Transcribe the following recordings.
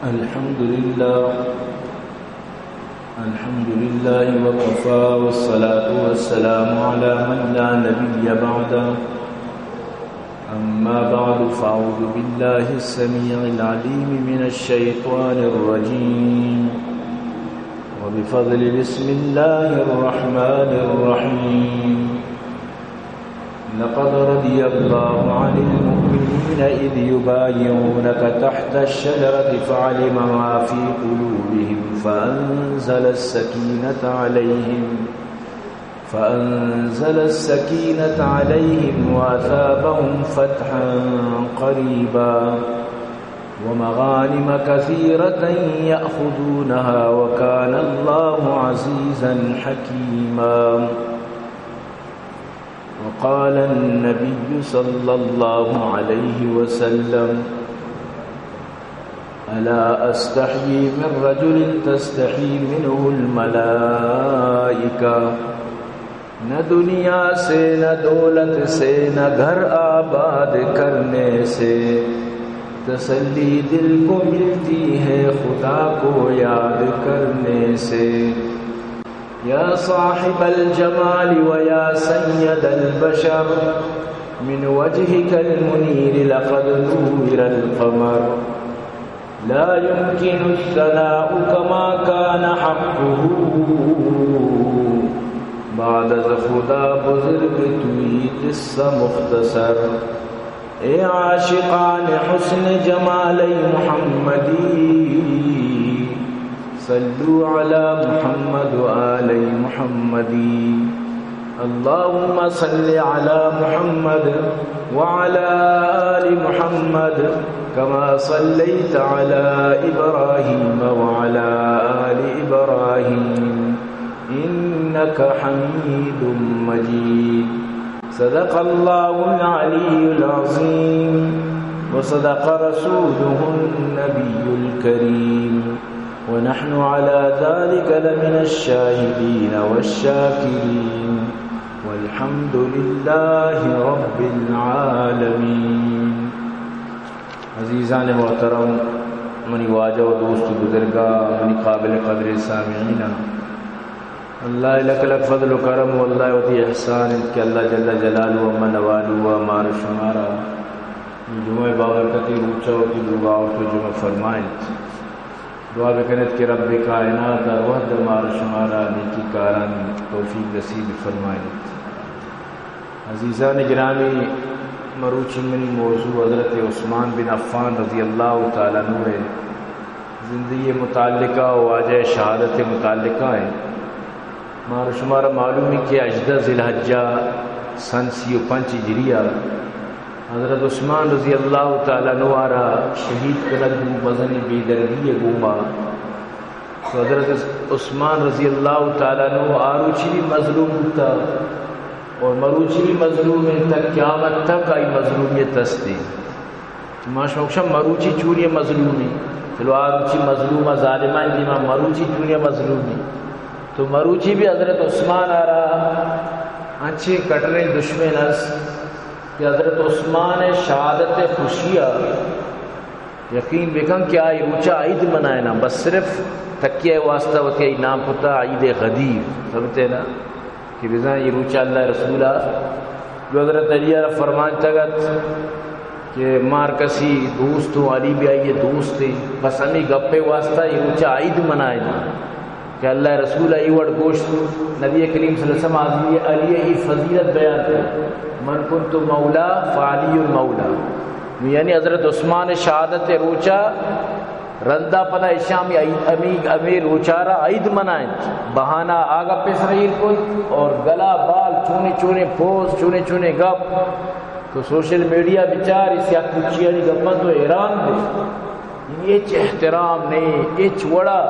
الحمد لله. الحمد لله وكفى، والصلاة والسلام على من لا نبي بعده. أما بعد، فأعوذ بالله السميع العليم من الشيطان الرجيم. وبفضل بسم الله الرحمن الرحيم. لقد رضي الله عن المؤمنين إذ يبايعونك تحت الشجرة فعلم ما في قلوبهم فأنزل السكينة عليهم، فأنزل السكينة عليهم وأثابهم فتحا قريبا ومغانم كثيرة يأخذونها وكان الله عزيزا حكيما. وقال النبي صلى الله عليه وسلم: ألا أستحيي من رجل تستحي منه الملائكة. نہ دنیا سے، نہ دولت سے، نہ گھر آباد کرنے سے، تسلی دل کو ملتی ہے خدا کو یاد کرنے سے. يا صاحب الجمال ويا سيد البشر، من وجهك المنير لقد نور القمر. لا يمكن الثناء كما كان حقه، بعد از خدا بزرگ توئی قصہ مختصر. اے عاشقان حسن جمال محمدی، صلوا علی محمد و آل محمدی. اللهم صل على محمد وعلى آل محمد كما صليت على إبراهيم وعلى آل إبراهيم إنك حميد مجيد. صدق الله العلي العظيم وصدق رسوله النبي الكريم. ونحن على ذلك لمن الشاهدين والشاكرين. والحمد لله رب العالمين. عزیزان محترم، منی واجہ و دوست و بزرگاں، منی قابل قدر سامعیناں، اللہ لک لک فضل و کرم و اللہ وتی احسان انت کہ اللہ جل جلالہ و من والو و مار شمارا جمعہ بابرکتی روچہ وتی لوگا آورت و جمعہ فرمائنت. دعا بکنت کہ رب کائنات ہر وہد مار شمارا نیکی کارانی توفیق نصیب فرمائنت. عزیزان گرامی، مروچی منی موضوع حضرت عثمان بن عفان رضی اللہ تعالی عنہ ءِ زندگی متعلقہ و واجہ شہادت متعلقہ ہے. مارا شمارا معلوم ہے کہ ہژدہ ذی الحجہ سن سی و پنچ ہجریہ حضرت عثمان رضی اللہ تعالی عنہ ءَ را شہید کنگ بو مزنیں بے دردی ءِ گوما. تو حضرت عثمان رضی اللہ تعالی عنہ آ روچی بھی مظلوم بوتا اور مروچی بھی مظلوم ہے، تا قیامت تک آئی مظلومیت ہستی. ما شما گوشاں مروچی چونی مظلومی، چلو آ روچی مظلوم ظالمان دیما مروچی چونی مظلومی. تو مروچی بھی حضرت عثمان ءَ را انچیں کٹریں دشمن است کہ حضرت عثمان ءِ شہادت ءِ خوشی ءَ یقین بکن کہ آئی روچا عید منائنا، بس صرف تکیہ ءِ واسطہ وتی آئی نام کتا عید غدیر. سمجھتے نا؟ کہ بزاں اے روچ ءَ اللہ ءِ رسول ءَ جو حضرت علی ءَ را فرمانتگ ات کہ مار کسی دوست و علی بھی آئی ءِ دوست ہیں، بس ہمیں گپ ءِ واسطہ اے روچ ءَ عید منائنا کہ اللہ ءِ رسول ءَ اے وڑ گوشت. نبی کریم صلی اللہ علیہ وسلم ءَ علی ءِ اے فضیلت بیان کت، من کنت مولا فعلی مولا. یعنی حضرت عثمان ءِ شہادت ءِ روچ ءَ رندا پدا اشاں ہمے عید، ہمے، ہمے روچارا عید منائنت. بہانہ آ گپے سر ایر کت اور گلا بال چونے چونے پوز، چونے چونے گپ. تو سوشل میڈیا بچار، اس یا کچی والی گپاں تو حیران بے. یعنی ہچ احترام نہیں، ہچ وڑا.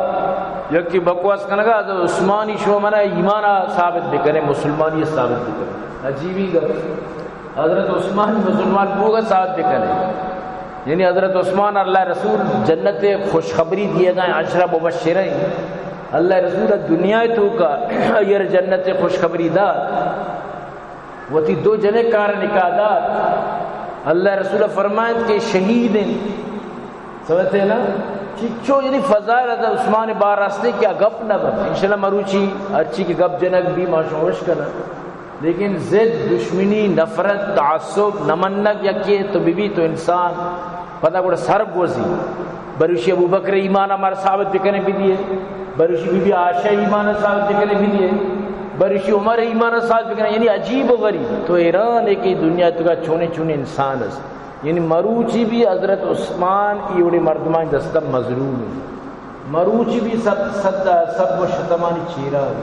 یکی بکواس کنگا، حضرت عثمانی شو منا ایمانا ثابت بکنے، مسلمانی ثابت بکنے. عجیبی گپ. حضرت عثمان مسلمان بوگا ثابت بکنے. یعنی حضرت عثمان اللہ رسول جنت خوشخبری دیگا ہیں، عشرہ مبشرہ ہیں. اللہ رسول دنیا توکا ایر جنت خوشخبری دات. وتی دو جنے کار نکاح دات. اللہ رسول فرمائنت کہ شہید ہیں. سمجھتے نا؟ چچو یعنی فضائل حضرت عثمان بار راستے کیا گپ نہ بنت۔ انشاءاللہ مروچی ہرچی کہ گپ جنگ بی ما شما وش کناں۔ لیکن ضد، دشمنی، نفرت، تعصب، نہ منگ یکے تو بی بی تو انسان پدا گڑا سر گوزی۔ بروشی ابوبکر ایمان ہمارا ثابت بکنے بدیے، بروشی بی بی عائشہ ایمان ثابت بکنے بدیے، بروشی عمر ایمان ثابت بکنے، یعنی عجیب و غریب۔ تو حیران ہے کہ دنیا تو کا چونے چونے انسان است۔ یعنی مروچی بھی حضرت عثمان ای وڑے مردمانی دستا مظلوم ہیں۔ مروچی بھی سب، سب، سب و شتمانی چیرا ہیں،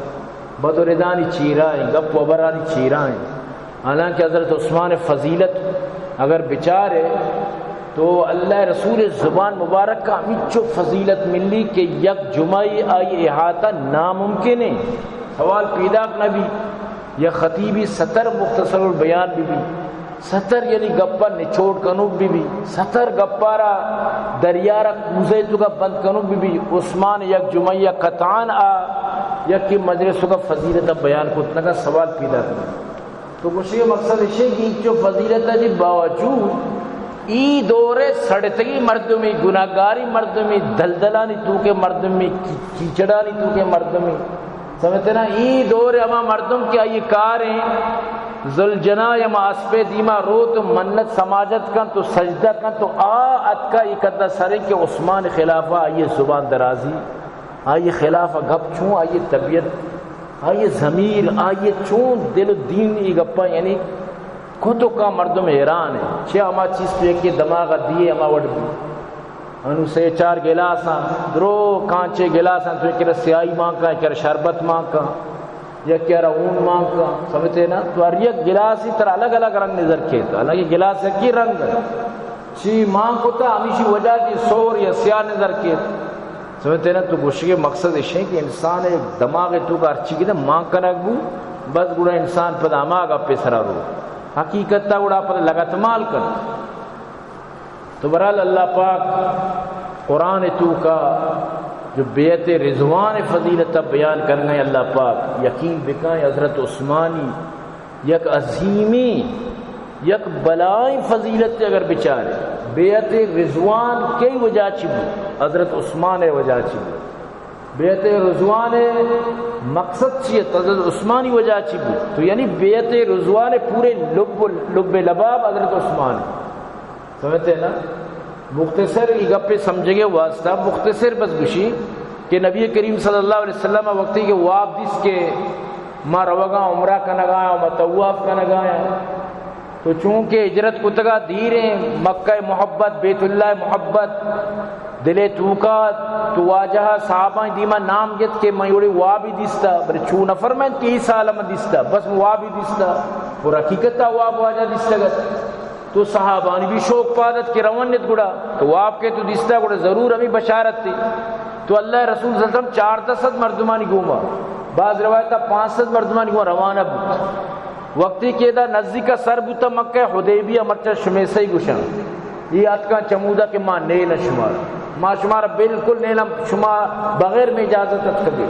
بد و ردانی چیرا ہیں، گپ و برانی چیرا ہیں۔ حالانکہ حضرت عثمان فضیلت اگر بچارے تو اللہ رسول زبان مبارک کا ہمچو فضیلت ملی کہ یک جمعہ آئی احاطہ ناممکن ہے، سوال پیداک نہ بی۔ یا خطیبی ستر مختصر البیان بی بی، ستر یعنی گپا نچوڑ کنوک بی بی، ستر گپارا دریارا کوزے تو کا بند کنوک بی بی، عثمان یک جمعہ یا قطعاً آ یکی مجلس تو کا فضیلت بیان کت نہ کا، سوال پیدا کت۔ تو گوشی مقصد اشے کہ انچو فضیلت جی باوجود ای دور سڑتگی مردمی، گناہگاری مردمی، دلدلانی تو کے مردمی، کی-، کیچڑانی تو کے مردمی۔ سمجھتے نا؟ ای دور ہما مردم کہ آئی کار ہیں، ذوالجناح ہما اسپے دیما روت و منت سماجت کن تو سجدہ کن تو آ اتکا ای قدر سرے کہ عثمان خلافہ آئی زبان درازی، آئی خلافہ گپ چون، آئی طبیعت، آئی ضمیر، آئی چون دل و دین ای گپا یعنی کتو کا مردم حیران ہے۔ چہ ہما چیز پہ کہ دماغ دیے ہما وڑ بھی۔ انو سے چار گلاساں، درو کانچے گلاساں، تو کرا سیاہی مان کن، کرا شربت مان کن، یا کرا اون مان کن، سمجھتے نا؟ تو ہر یک گلاسی تر الگ الگ رنگ نظر کیت، حالانکہ گلاس یکی رنگ ہے۔ چی مان کتا ہمیشی وجہ چی سور یا سیاہ نظر کیت۔ سمجھتے نا؟ تو گوشگے مقصد اشیں کہ انسان دماغ تو کا ہر چی کیت مان کنگ بو، بس گڑا انسان پدا ہما گپے سرا رو۔ حقیقت تا گڑا پدا لگت مال کن۔ تو بہرحال اللہ پاک قرآن تو کا جو بیعت رضوان فضیلت بیان کرنے، اللہ پاک یقین بکن حضرت عثمانی یک عظیمی، یک بلائیں فضیلت اگر بچارے، بیعت رضوان کئی وجہ چی بو؟ حضرت عثمان وجہ چی بو؟ بیعت رضوان مقصد چی ہے؟ حضرت عثمانی وجہ چی بو؟ تو یعنی بیعت رضوان پورے لب، لب لباب حضرت عثمان۔ سمجھتے نا؟ مختصر ای گپے سمجھگے واسطہ مختصر بس گوشی کہ نبی کریم صلی اللہ علیہ وسلم وقتی کہ واب دیس کہ ما روگاں عمرہ کنگایا، ما طواف کنگایا، تو چونکہ ہجرت کتگا دیریں، مکہ محبت، بیت اللہ محبت، دلے توکا، تو واجہ صحابہ دیما نام گت کہ من یوڑی وابی دیستا، بلے چو نہ فرمائنت کہ ای سال من دیستا، بس من وابی دیستا۔ اور حقیقت واب واجہ دیستگت۔ تو صحابانی بھی شوق پادت کہ رونت گڑا، تو واب کے تو دیستا گڑا ضرور ہمیں بشارت تھی۔ تو اللہ رسول صلی اللہ علیہ وسلم چاردہ سد مردمانی گوما، بعض روایتا پانچ سد مردمانی گوما روانہ بود۔ وقتی کہ ادا نزدیک سر بوتا مکہ حدیبیہ، مرچا شمیسہ گوشن، یہ اتکاں چمودا کہ ما نیل شمار، ما شمار بالکل نیلم، شما بغیر میں اجازت اتکگے۔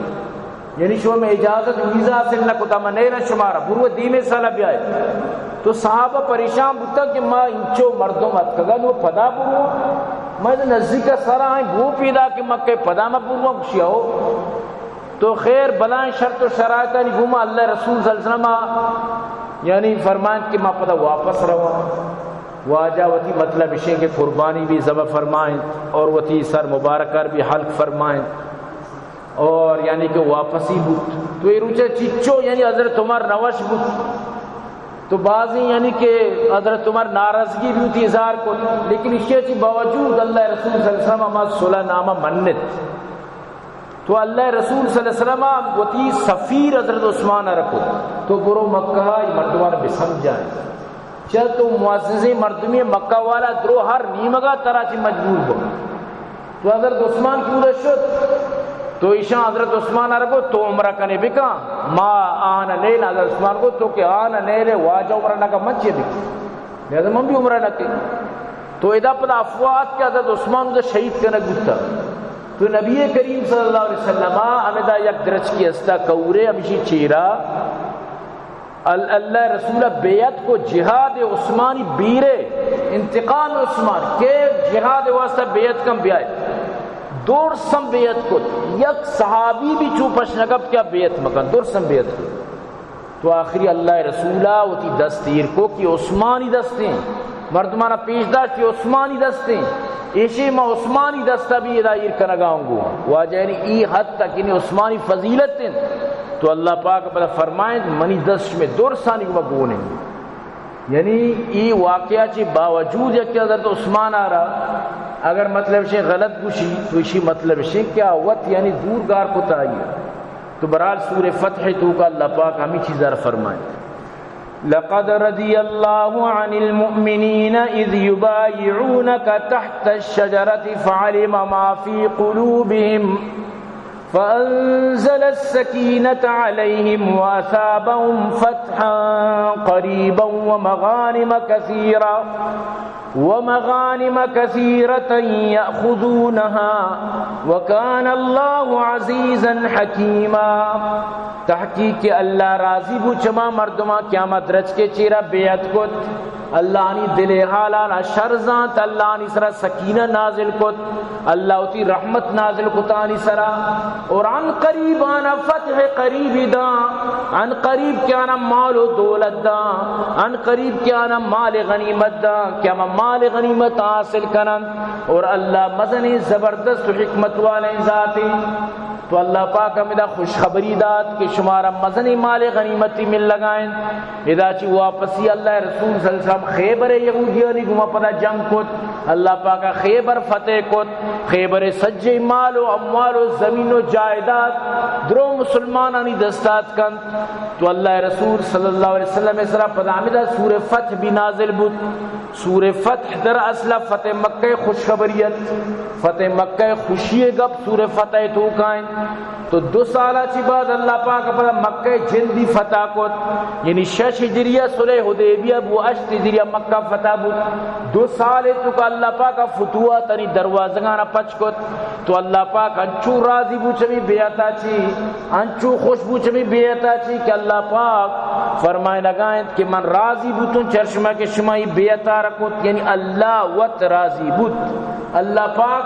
یعنی شما میں اجازت ویزا حاصل نہ کتا، ما نیل شمارا، برو دیمے سالا بیائے۔ تو صحابہ پریشان بوتا کہ ما انچو مردم اتکگا، نو پدا برو، ما نزدیک سرا ہیں، گو پیدا کہ مکہ پدا ما برو، گوشی ہو۔ تو خیر، بلائیں شرط و شرائطانی گوما اللہ رسول صلی اللہ علیہ وسلم یعنی فرمائنت کہ ما پدا واپس رواں۔ واجہ وتی مطلب اشیں کہ قربانی بھی ذبح فرمائنت اور وتی سر مبارک بھی حلق فرمائنت اور یعنی کہ واپسی بوت۔ تو اے روچے چچو یعنی حضرت عمر نوش بوت۔ تو بعضی یعنی کہ حضرت عمر ناراضگی بھی ہوتی اظہار کو، لیکن اشی چی باوجود اللہ رسول صلی اللہ علیہ وسلم ہما صلح نامہ منت۔ تو اللہ رسول صلی اللہ علیہ وسلم وتی سفیر حضرت عثمان ء رکھو، تو برو مکہ ء مردمان بسمجھائیں۔ چہ تو معززیں مردمی، مکہ والا درو ہر نیمگا ترا چی مجبور بو۔ تو حضرت عثمان کیودا شت، تو ایشان حضرت عثمان ء رکھو، تو عمرہ کنے بکن، ما آہانا نیل۔ حضرت عثمان کو تو کہ آہانا نیلے، واجہ عمرہ نہ کا، من چے بکن؟ لہذا من بھی عمرہ نہ کہ۔ تو ادا پدا افواہ ات کہ حضرت عثمان ادا شہید کنگ بوتا۔ تو نبی کریم صلی اللہ علیہ وسلم ہمدا یک درچکی استا کورے ہمشی چیرا ال-، اللہ رسول بیعت کو جہاد عثمانی بیرے۔ انتقام عثمان کہ جہاد واسطہ بیعت کن بیائے۔ درساں بیعت کت، یک صحابی بھی چو پش نہ کپت کہ بیعت مکن، درساں بیعت کت۔ تو آخری اللہ رسولا وتی دست ایر کو کہ عثمانی دستیں، مردمانا پیش داشت کہ عثمانی دستیں، ایشی ما عثمانی دستا بھی ادا ایر کنگا ہوں گو۔ واجہ یعنی ای حد تک یعنی عثمانی فضیلت انت۔ تو اللہ پاک پدا فرمائیں منی دست شمے درسانی گما گون انت۔ یعنی ای واقعہ چی باوجود یک کہ حضرت عثمان آرا اگر مطلب شے غلط گوشی تو اشی مطلب شے کہ آ وت یعنی دور گار کتا آئی۔ تو برحال سورہ فتح تو کا اللہ پاک ہمیں چیزا را فرمائے۔ لقد رضي الله عن المؤمنين إذ يبايعونك تحت الشجرة فعلم ما في قلوبهم فأنزل السكينة عليهم وأثابهم فتحا قريبا ومغانم كثيرة، ومغانم كثيرة يأخذونها، وكان الله عزيزا حكيما۔ تحقیق کہ اللہ راضی بو چما مردماں کہ آ مدرج کے چیرا بیعت کت، اللہ آنی دل حالانا شر زانت، اللہ آنی سرا سکینہ نازل کت، اللہ وتی رحمت نازل کت آنی سرا، اور عن قریب آنا فتح قریبی داں، عن قریب کہ آنا مال و دولت داں، عن قریب کہ آنا مال غنیمت داں، کہ ہما مال غنیمت حاصل کنن، اور اللہ مزنیں زبردست و حکمت والیں ذاتے۔ تو اللہ پاک ہمدا خوشخبری دات کہ شمارا مزنیں مال غنیمتی مل لگائیں۔ ادا چی واپسی اللہ رسول صلی اللہ علیہ وسلم خیبر یہودیانی گما پدا جنگ کت، اللہ پاک خیبر فتح کت، خیبر سجے مال و اموال و زمین و جائیداد درو مسلمانانی دستات کنت۔ تو اللہ رسول صلی اللہ علیہ وسلم سرا پدا ہمدا سورہ فتح بھی نازل بود۔ سورہ فتح در اصل فتح مکہ خوشخبری ات۔ فتح مکہ خوشی گپ سورہ فتح تو کائیں۔ تو دو سالا چی بعد اللہ پاک پدا مکہ جندی فتح کت، یعنی شش ہجریہ صلح حدیبیہ بو، ہشت ہجریہ مکہ فتح بود۔ دو سال تو کا اللہ پاک فتوحات انی دروازگانا پچ کت۔ تو اللہ پاک انچو راضی بو چمی بیعتا چی، انچو خوش بو چمی بیعتا چی کہ اللہ پاک فرمائنگا انت کہ من راضی بوتوں چر شما کہ شما ای بیعتا را کت، یعنی اللہ وت راضی بوت۔ اللہ پاک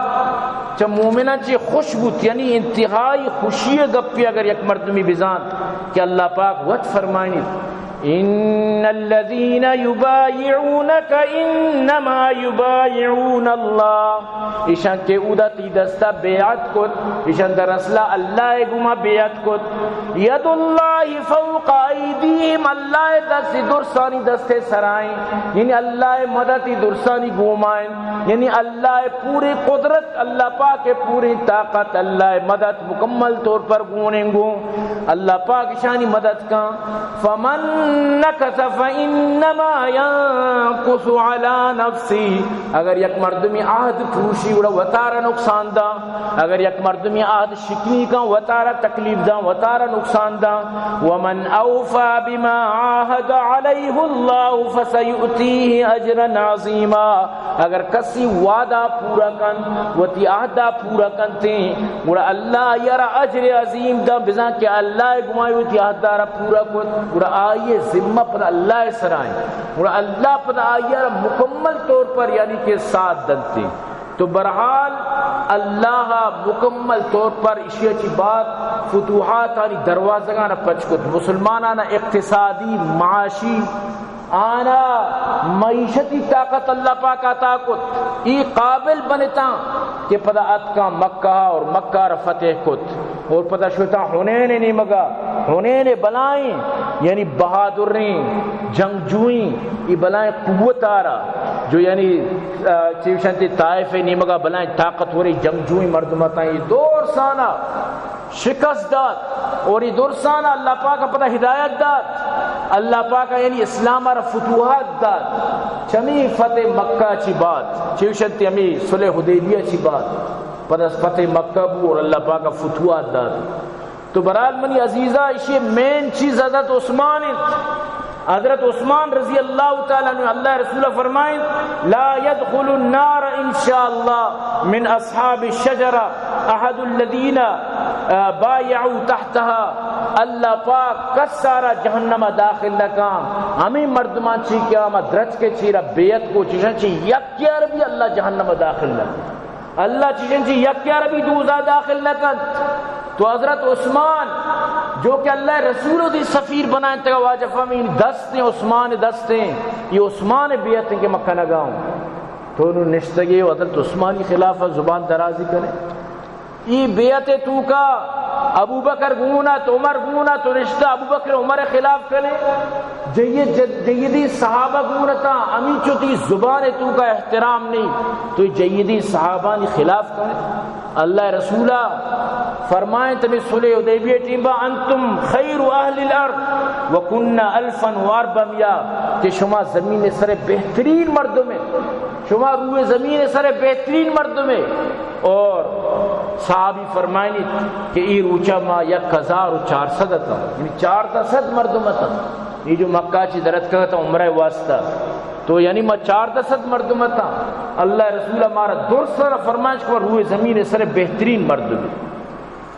چہ مومناں چی خوش بوت، یعنی انتہائی خوشی گپی اگر یک مردمی بزانت کہ اللہ پاک وت فرمائنیت، ان الذين يبايعونك انما يبايعون الله، ایشاں کہ اودا تی دستا بیعت کت، ایشاں در اصلا اللہ گما بیعت کت۔ ید اللہ فوق ایدیہم، اللہ دست درسانی دست سرائیں، یعنی اللہ مدد درسانی گومائیں، یعنی اللہ پوری قدرت، اللہ پاک پوری طاقت، اللہ مدد مکمل طور پر گونیں گوں۔ اللہ پاک شانی مدد کن۔ فمن نکث فانما ينكث على نفسه، اگر یک مردمی عہد پروشی گڑا وتارا نقصان دا، اگر یک مردمی عہد شکنی کن وتارا تکلیف دا، وتارا نقصان دا۔ ومن اوفى بما عاهد عليه الله فسيؤتيه اجرا عظيما۔ اگر کسی وعدہ پورا کن، وتی عہدہ پورا کنتیں، گڑا اللہ آئی را اجر عظیم دا، بزاں کہ اللہ گمائی وتی عہدہ را پورا کت، گڑا آئی ذمہ پر اللہ سرائیں، گڑا اللہ پر آئی را مکمل طور پر یعنی کہ ساتھ دنتیں۔ تو برحال اللہ مکمل طور پر اشیا چی بعد فتوحات آنی دروازگاں پچ کت، مسلمانان اقتصادی، معاشی، آنا معیشتی طاقت اللہ پاک عطا کت، ای قابل بنتاں کہ پدا اتکاں مکہ اور مکہ را فتح کت اور پدا شتاں حنین نیمگا۔ حنین بلائیں یعنی بہادریں جنگجوئیں، ای بلائیں قوت آرا جو یعنی، آ، چیوشنتی طائف نیمگا بلائیں طاقتوریں جنگجوئیں مردم اتاں، ای دور سانا شکست دات اور ای درسانا اللہ پاک پدا ہدایت دات، اللہ پاک یعنی اسلام را فتوحات دات۔ چمی فتح مکہ چی بعد، چیوشنتی ہمی صلح حدیبیہ چی بعد، پدا فتح مکہ بو اور اللہ پاک فتوحات دات۔ تو برحال منی عزیزا، اشی مین چیز حضرت عثمان انت۔ حضرت عثمان رضی اللہ تعالی عنہ، اللہ رسول فرمائیں، لا يدخل النار ان شاء الله من اصحاب الشجرة احد الذين، آ، بايعوا تحتها، اللہ پاک کس ءَ را جہنم ءَ داخل نہ کن۔ ہمے مردمان چی کہ ہما درچک ءِ چیر ءَ بیعت کو، چشاں چی یکے ءَ را بھی اللہ جہنم ءَ داخل نہ کن۔ اللہ چشاں چی یکے ءَ را بھی دوزہ داخل نہ کنت۔ تو حضرت عثمان، جو کہ اللہ ءِ رسول ءَ وتی سفیر بنائینتگ، واجہ فرمائیں، دستیں، عثمان ءِ دستیں، اے عثمان ءِ بیعت ایں کہ من کنگ ءَ اوں۔ تو نوں نشتگ ئے و حضرت عثمان ءِ خلاف ءَ زبان درازی کن ئے۔ اے بیعت ءِ توکا ابوبکر گون ات، عمر گون ات، تو نشتہ ابوبکر عمر ءِ خلاف کن ئے۔ جید، جد-، جیدیں صحابہ گون اتاں، ہمینچو تئی زبان ءِ توکا احترام نہ ایں، تو اے جیدیں صحابانی خلاف کن ئے۔ اللہ ءِ رسول ءَ فرمائیں، تمہیں صلح حدیبیہ ءِ ٹیم با، انتم خیر اہل الارض وکننا الفا و اربعمائہ، کہ شما زمین ءِ سر ءِ بہترین مردم ئے، شما روئے زمین ءِ سر ءِ بہترین مردم ئے۔ اور صحابی فرمائینیت کہ اے روچا ما یک ہزار و چار سد اتاں، یعنی چاردہ سد مردم اتاں۔ اے جو مکہ چی در اتکگ اتاں عمرہ ءِ واسطہ، تو یعنی ما چاردہ سد مردم اتاں۔ اللہ ءِ رسول ءَ مارا درس ءَ را فرمائش کہ روئے زمین ءِ سر ءِ بہترین مردم ئے۔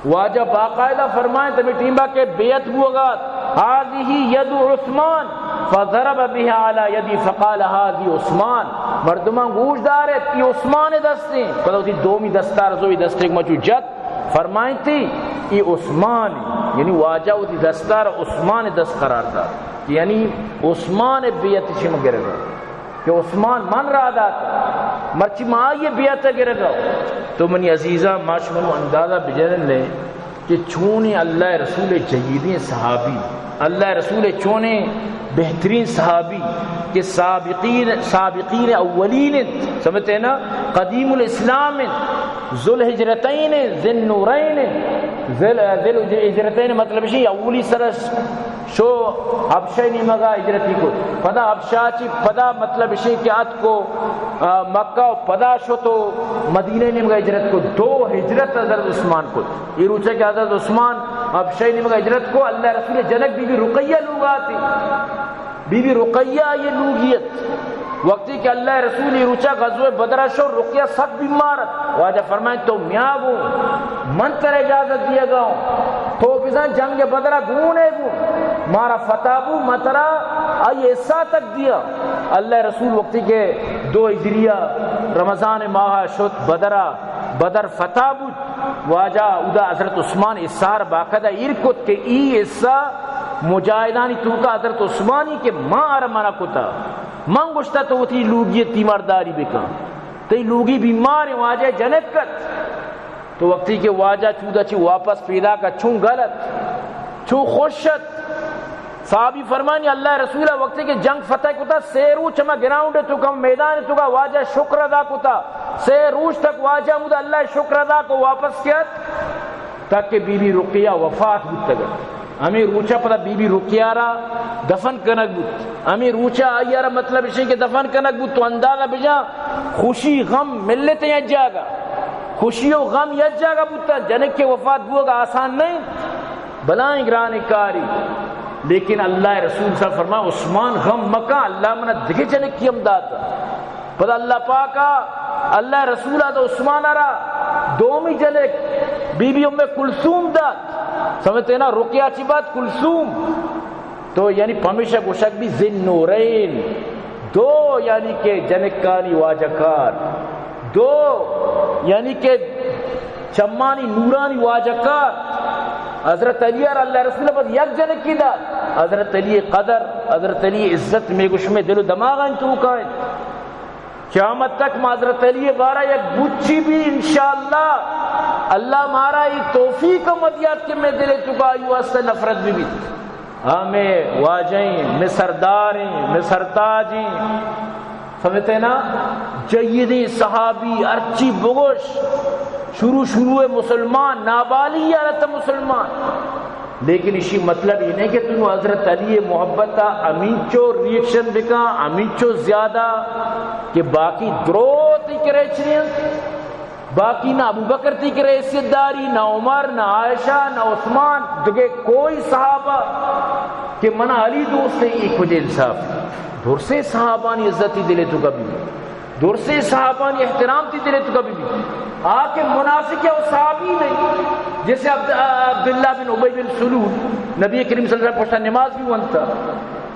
واجہ باقاعدہ فرمائیں، تمہیں ٹیمبا کہ بیعت بوگا ات، هذه يد عثمان فضرب بها على يدي فقال هذه عثمان۔ مردمان گوش دار ات، اے عثمان ءِ دستیں۔ پدا وتی دومی دستار زوی دستے مچو جت، فرمائیں تئی، اے عثمان، یعنی واجہ وتی دستار عثمان ءِ دست قرار دات، یعنی عثمان ءِ بیعت شما گرگا۔ کہ عثمان من را دات، مرچی ما آئی بیعت گرگا۔ تو منی عزیزاں، ما شما نوں اندازہ بجنن لیں کہ چونیں اللہ ءِ رسول ءِ جیدیں صحابی، اللہ ءِ رسول ءِ چونیں بہترین صحابی کہ سابقین، سابقین اولین انت، سمجھتے ہیں نا، قدیم الاسلام انت، ذوالہجرتین انت، ذی النورین انت، ذی ال-، ذی الہجرتین مطلب شی اولی سرش شو حبشہ نیمگا ہجرتی کت۔ پدا حبشہ چی پدا مطلب اشی کہ اتکو، آ، مکہ و پدا شتو مدینہ نیمگا ہجرت کت۔ دو ہجرت حضرت عثمان کت۔ اے روچا کہ حضرت عثمان حبشہ نیمگا ہجرت کو، اللہ رسول جنک بی بی رقیہ لوگا تی۔ بی بی رقیہ آئی لوگی ات۔ وقتی کہ اللہ رسول اے روچا غزوہ بدرا شو، رقیہ سک بیمار ات۔ واجہ فرمائیں، تو میا گو، من ترا اجازت دیگا اوں۔ تو بزاں جنگ بدرا گون ئے گون۔ مارا فتح بو، من ترا آئی حصہ تک دیا۔ اللہ رسول وقتی کہ دو ہجریہ رمضان ماہ شت بدرا، بدر فتح بوت، واجہ اودا حضرت عثمان حصار باقاعدہ ایر کت کہ ای حصہ مجاہدانی توکا حضرت عثمانی کہ ما آرا منع کتا۔ من گوشتا تو وتی لوگی تیمارداری بکن۔ تئی لوگی بیمار ایں، واجہ جنک ات۔ تو وقتی کہ واجہ چودا چی واپس پیداک ات، چون گل ات، چون خوش ات۔ صحابی فرمانی، اللہ رسول وقتی کہ جنگ فتح کتا، سے روچ ہما گراؤنڈ توکا، میدان توکا واجہ شکر ادا کتا۔ سے روچ تک واجہ ہمود اللہ شکر ادا کو واپس کیت۔ تاکہ بی بی رقیہ وفات بوتگ ات۔ ہمے روچا پدا بی بی رقیہ را دفن کنگ بوت۔ ہمے روچا آئی را مطلب اشی کہ دفن کنگ بوت، تو اندازہ بجا، خوشی غم ملت یک جاگہ، خوشی و غم یک جاگہ بوتا۔ جنک کے وفات بوگ آسان نہیں، بلائیں گران کاری۔ لیکن اللہ رسول صلی اللہ علیہ وسلم فرمایا، عثمان غم مکن، اللہ منا دگہ جنکی ہم داتا۔ پدا اللہ پاکا، اللہ رسول ء عثمان ء را دومی جنک بی بی ام کلثوم دات۔ سمجھتے نا، رقیہ چی بات؟ کلثوم۔ تو یعنی پمیشا گوشگ بی ذی النورین، دو یعنی کہ جنکانی واجہ کار، دو یعنی کہ چمانی نورانی واجہ کار۔ حضرت علی ء را اللہ رسول بس یک جنکی دات۔ حضرت علی قدر، حضرت علی عزت میں گوش میں دل و دماغ انت تو کائیں۔ قیامت تک ما حضرت علی بارہ یک بچی بھی انشاءاللہ، اللہ مارا ای توفیق مدیات کہ میں دل توکا آئی واسطہ نفرت بھی بیت۔ ہمے واجہیں، میں سرداریں، میں سرتاجیں۔ سمجھتے نا؟ جیدیں صحابی ہرچی بگوش، شروع شروع مسلمان، نابالی حالت مسلمان۔ لیکن اشی مطلب یہ نہیں کہ تم حضرت علی محبت ہمینچو ریئیکشن بکا، ہمینچو زیادہ کہ باقی دروتی کرے چنین۔ باقی نہ ابوبکر تی کرے حیثیت داری، نہ عمر، نہ عائشہ، نہ عثمان، دگہ کوئی صحابہ کہ منا علی دوست ہے، یہ کچھ انصاف۔ درسیں صحابانی عزت تی دلے توکا بی، درسیں صحابانی احترام تی دلے توکا بی۔ آ کہ منافق ہے، وہ صحابی نہیں۔ جیسے عبد-، عبداللہ بن ابی بن سلول، نبی کریم صلی اللہ علیہ وسلم پشتا نماز بھی ونتا،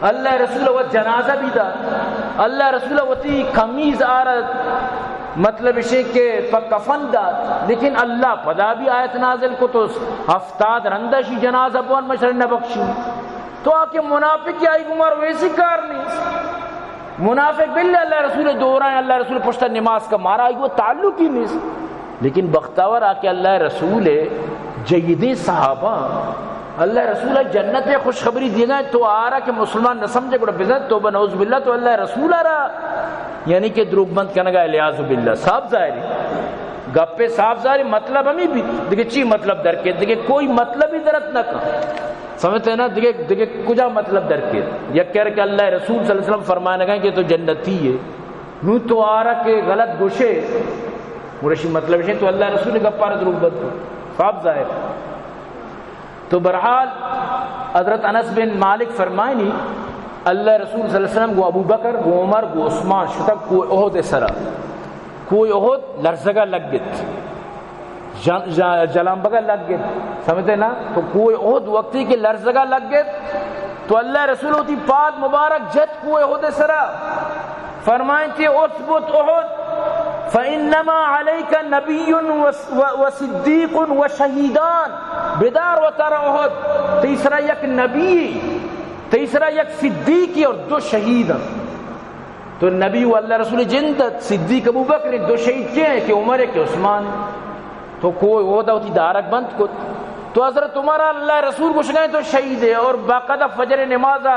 اللہ رسول وہ جنازہ بھی دا، اللہ رسول وتی کمیز آرت، مطلب اسے کہ پا کفن دات، لیکن اللہ پدا بھی آیت نازل کو تو ہفتاد رندہ شی جنازہ بوان مشر نہ بخشی۔ تو آ کہ منافق آئی گمار ویسی کار نہیں۔ منافق بلے اللہ رسول دورائیں، اللہ رسول پشتا نماز کا، مارا آئی گو تعلق ہی نہیں۔ لیکن بختاور آ کہ اللہ رسول جیدیں صحابہ، اللہ رسول جنت خوشخبری دیگا، تو آرا کہ مسلمان نہ سمجھے گڑا بزن توبہ نعوذ باللہ، تو اللہ رسول آرا یعنی کہ دروگ بند کنگا، الیاذ باللہ۔ صاف ظاہری گپے، صاف ظاہری مطلب ہمیں بھی دیکھے چی مطلب درکے، دیکھے کوئی مطلب ہی درت نہ کن۔ سمجھتے ہیں نا؟ دیکھے، دیکھے کجا مطلب درکے۔ یک کہہ کہ اللہ رسول صلی اللہ علیہ وسلم فرمانے گئے کہ تو جنتی ہے، نو تو آرا کہ غلط گوشے، مرشی مطلب ہے تو اللہ رسول گپار دروگ بند کو۔ صاف ظاہر۔ تو بہرحال حضرت انس بن مالک فرمائنی، اللہ رسول صلی اللہ علیہ وسلم گو ابو بکر، گو عمر، گو عثمان شتگ کوہ احد سرا۔ کوہ احد لرزگا لگت، جن-، ج-، جلانبگا لگت، سمجھتے نا؟ تو کوہ احد وقتی کہ لرزگا لگت، تو اللہ رسول وتی پاد مبارک جت کوہ احد سرا، فرمائیں کہ اثبت احد، فانما علیک نبی و، و، و صدیق و شہیدان۔ بدار وتارا احد، تئی سرا یک نبی، تئی سرا یک صدیقی اور دو شہید۔ تو نبی و اللہ رسول جند ات، صدیق ابو بکر، دو شہید کے ہیں کہ عمر ہے کہ عثمان۔ تو کوہ احد وتی دارگ بند کت۔ تو حضرت عمر اللہ رسول گوشگائیں تو شہید ہے، اور باقاعدہ فجر نماز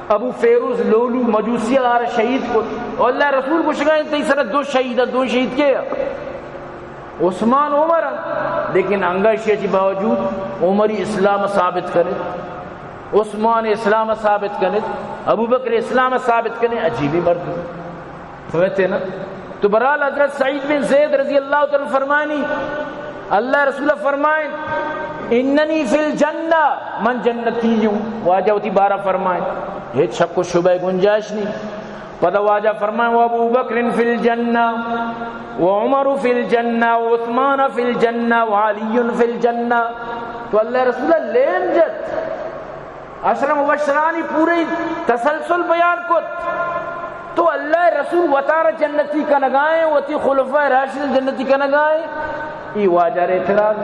ابو فیروز لولو مجوسی آر شہید کت۔ اور اللہ رسول گوشگائیں تئی سر دو شہید، دو شہید کے؟ عثمان، عمر۔ لیکن انگا اشی چی باوجود عمری اسلام ثابت کرے، عثمان اسلام ثابت کرے، ابو بکر اسلام ثابت کرے، عجیبی مردم۔ سمجھتے ہیں نا؟ تو بہرحال حضرت سعید بن زید رضی اللہ تعالی عنہ فرمائنی، اللہ رسول فرمائیں، اننی فی الجنہ، من جنتی ہوں۔ واجہ وتی بارہ فرمائیں، ہیچ شک و شبہ گنجائش نہیں۔ پدا واجہ فرمائیں، و ابو بکر فی الجنہ، و عمر فی الجنہ، و عثمان فی الجنہ، و علی فی الجنہ۔ تو اللہ رسول لیم جت۔ عشر مبشرانی پورے تسلسل بیان کت۔ تو اللہ رسول وتارا جنتی کنگائیں، وتی خلفاء راشدین جنتی کنگائیں، ای واجہ اعتراض۔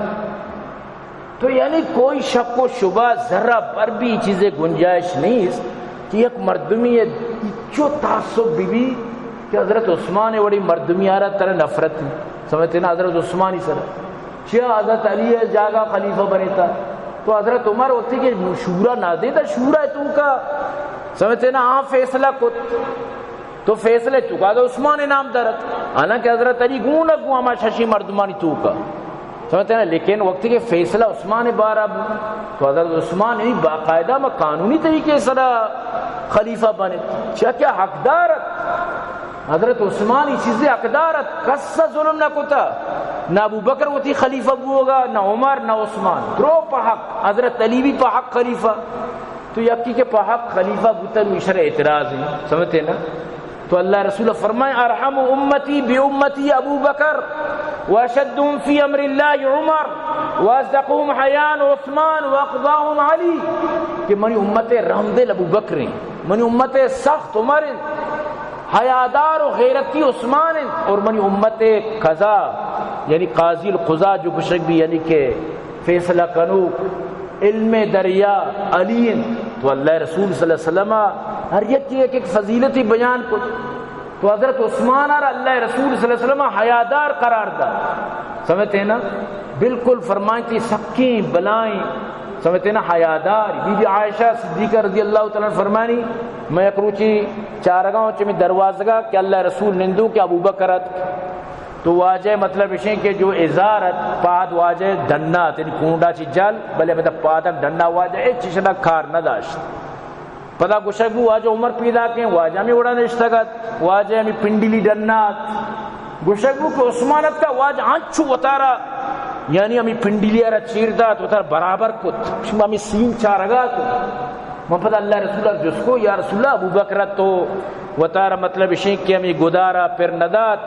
تو یعنی کوئی شک و شبہ ذرہ بر بھی چیزیں گنجائش نہیں کہ یک مردمی چو تعصب بی بی کہ حضرت عثمان وڑی مردمی آرا ترا نفرت۔ سمجھتے نا؟ حضرت عثمانی سر چیا حضرت علی ء جاگہ خلیفہ بنیتا؟ تو حضرت عمر وقتی کہ شورا نہ دیتا، شورا تو کا، سمجھتے نا، آ فیصلہ کت، تو فیصلے تو کا عثمان نام درت، حالانکہ حضرت علی گون گو ہما ششی مردمانی تو کا، سمجھتے نا۔ لیکن وقتی کہ فیصلہ عثمان بارہ بو، تو حضرت عثمان ہی باقاعدہ ما قانونی طریقے سرا خلیفہ بنے، چیا کہ حقدار ات۔ حضرت عثمان ای چیزے حقدار ات، کس ء ظلم نہ کتا، نہ ابو بکر وتی خلیفہ بوگا، نہ عمر، نہ عثمان، درو پہ حق، حضرت علی بھی پہ حق خلیفہ۔ تو یکی کہ پہ حق خلیفہ بوتا، نو ایشر اعتراض ہیں، سمجھتے ہیں نا؟ تو اللہ رسول فرمائے، ارحم امتی بامتی ابو بکر، واشدهم فی امر اللہ عمر، واصدقهم حیاء عثمان، واقضاهم علی، کہ منی امت رحم دل ابو بکر ہیں، منی امت سخت عمر ہیں، حیادار و غیرتی عثمان انت، اور منی امت قضا، یعنی قاضی القضا جو گشگ بھی، یعنی کہ فیصلہ کنوک، علم دریا علی انت۔ تو اللہ رسول صلی اللہ علیہ وسلم ہر یکی یک یک فضیلتی بیان کت۔ تو حضرت عثمان آرا اللہ رسول صلی اللہ علیہ وسلم حیادار قرار دا۔ سمجھتے ہیں نا؟ بالکل فرمائیں کہ سکیں بلائیں، سمجھتے نا، حیادار۔ بی بی عائشہ صدیقہ رضی اللہ تعالی عنہ فرمانی، میں یک روچی چارگاں چہ میں دروازگا کہ اللہ رسول نندو کہ ابو بکر ات، تو واجہ مطلب اشیں کہ جو ازار ات، پاد واجہ ڈنا ات، یعنی کونڈا چی جل، بلے مطلب پادک ڈنا، واجہ ہچ چیز کار نہ داشت۔ پدا گوشگ بو واجہ عمر پیداکیں، واجہ ہمے وڑا نشتگ ات، واجہ ہمے پنڈلی ڈنا ات۔ گوشگ بو کہ عثمان اتکا، واجہ انچو وتارا، یعنی ہمے پنڈلی ء را چیر دات، وتارا برابر کت۔ شما ہمے سیم چارگا ات۔ من پدا اللہ رسول ء جست کو، یا رسول اللہ، ابو بکر ات تو وتارا مطلب اشیں کہ ہمے گدارا پر ندات۔